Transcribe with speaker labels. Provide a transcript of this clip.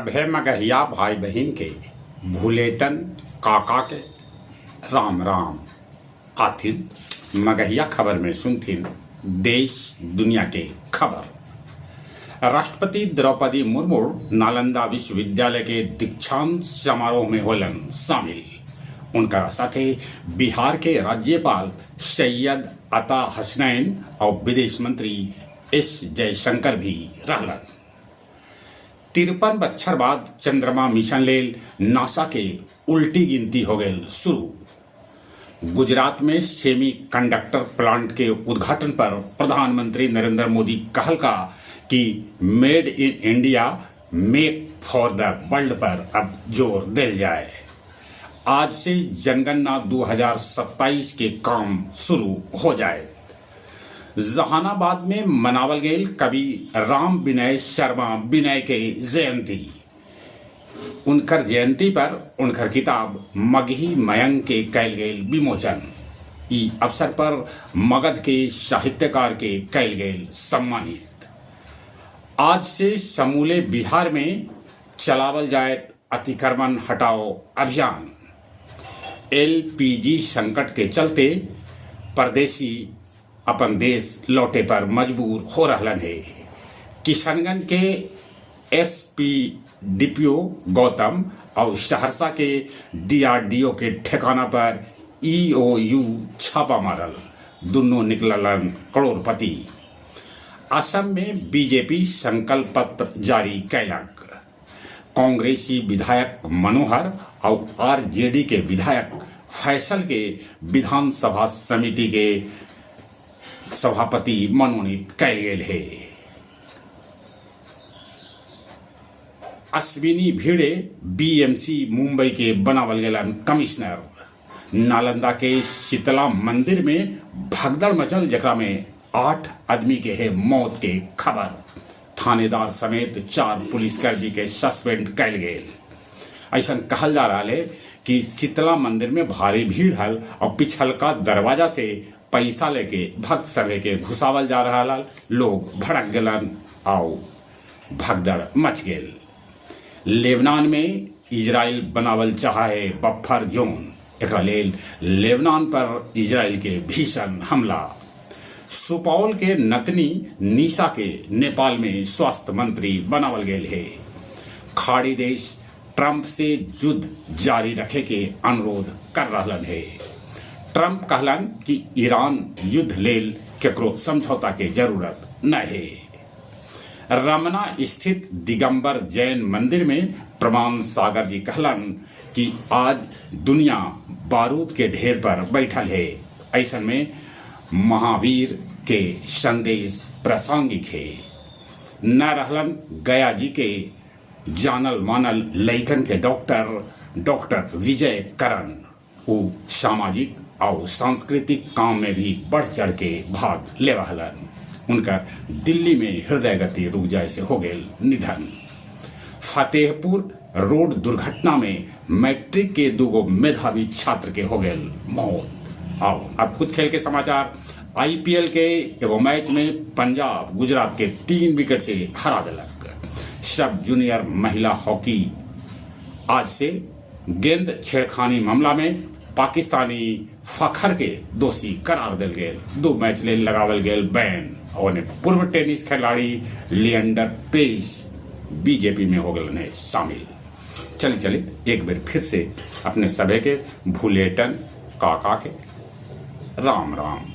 Speaker 1: सभे मगहिया भाई बहिन के भुलेटन काका के राम राम। आथिन मगहिया खबर में सुनथिन देश दुनिया के खबर। राष्ट्रपति द्रौपदी मुर्मू नालंदा विश्वविद्यालय के दीक्षांत समारोह में होलन शामिल। उनकरा साथे बिहार के राज्यपाल सैयद अता हसनैन और विदेश मंत्री एस जयशंकर भी रहलन। 53 बच्छर बाद चंद्रमा मिशन लेल नासा के उल्टी गिनती हो गईल शुरू। गुजरात में सेमी कंडक्टर प्लांट के उद्घाटन पर प्रधानमंत्री नरेंद्र मोदी कहल का कि made in India make for the world पर अब जोर देल जाए। आज से जनगणना 2027 के काम शुरू हो जाए। जहानाबाद में मनावल गईल कवि राम विनय शर्मा विनय के जयंती। उनकर जयंती पर उनकर किताब मगही मयंक के कैल गईल विमोचन। ई अवसर पर मगध के साहित्यकार के कैल गईल सम्मानित। आज से समूले बिहार में चलावल जाए अतिक्रमण हटाओ अभियान। एलपीजी संकट के चलते परदेसी अपन देश लौटे पर मजबूर हो रहलन हे। किशनगंज के एसपी डीपीओ गौतम और सहरसा के डीआरडीओ के ठिकाना पर ईओयू छापा मारल, दुनों निकललन करोड़पति। असम में बीजेपी संकल्प पत्र जारी कैलक। कांग्रेसी विधायक मनोहर और आरजेडी के विधायक फैसल के विधानसभा समिति के सभापति मनोनीत कैल गेल हे। अश्विनी भिड़े बीएमसी मुंबई के बनावल गेलन कमिश्नर। नालंदा के शीतला मंदिर में भगदड़ मचल, जकरा में 8 आदमी के है मौत के खबर। थानेदार समेत 4 पुलिसकर्मी के सस्पेंड कैल गेल। ऐसा कहल जा रहा है कि शीतला मंदिर में भारी भीड़ हल और पिछलका दरवाजा से पैसा लेके भक्त सभे के घुसावल जा रहा हल। लोग भड़क गेलन और भगदड़ मच गेल। लेबनान में इजराइल बनावल चाहे बफर जोन, एकरा लेल लेबनान पर इजराइल के भीषण हमला। सुपौल के नतनी निशा के नेपाल में स्वास्थ्य मंत्री बनावल गेल है। खाड़ी देश ट्रंप से युद्ध जारी रखे के अनुरोध कर रहलन है। ट्रंप कहलन कि ईरान युद्ध लेल केकरो समझौता के जरूरत न है। रमना स्थित दिगंबर जैन मंदिर में प्रमाण सागर जी कहलन कि आज दुनिया बारूद के ढेर पर बैठल है, ऐसन में महावीर के संदेश प्रासंगिक है। न रहलन गया जी के जानल मानल लइकन के डॉक्टर, डॉक्टर विजय करण। वो सामाजिक और सांस्कृतिक काम में भी बढ़ चढ़ के भाग लेवा हलन। उनका दिल्ली में हृदय गति रुक जाए से हो गए निधन। फतेहपुर रोड दुर्घटना में मैट्रिक के दूगो मेधावी छात्र के हो गए मौत। आओ अब कुछ खेल के समाचार। आईपीएल के एगो मैच में पंजाब गुजरात के 3 विकेट से हरा दिलक। सब जूनियर महिला हॉकी आज से गेंद छेड़खानी मामला में पाकिस्तानी फखर के दोषी करार दिल गेल। 2 मैच ले लगावल गेल बैन। और पूर्व टेनिस खिलाड़ी लिएंडर पेस बीजेपी में हो गए है शामिल। चली चली एक बार फिर से अपने सभे के भूलेटन काका के राम राम।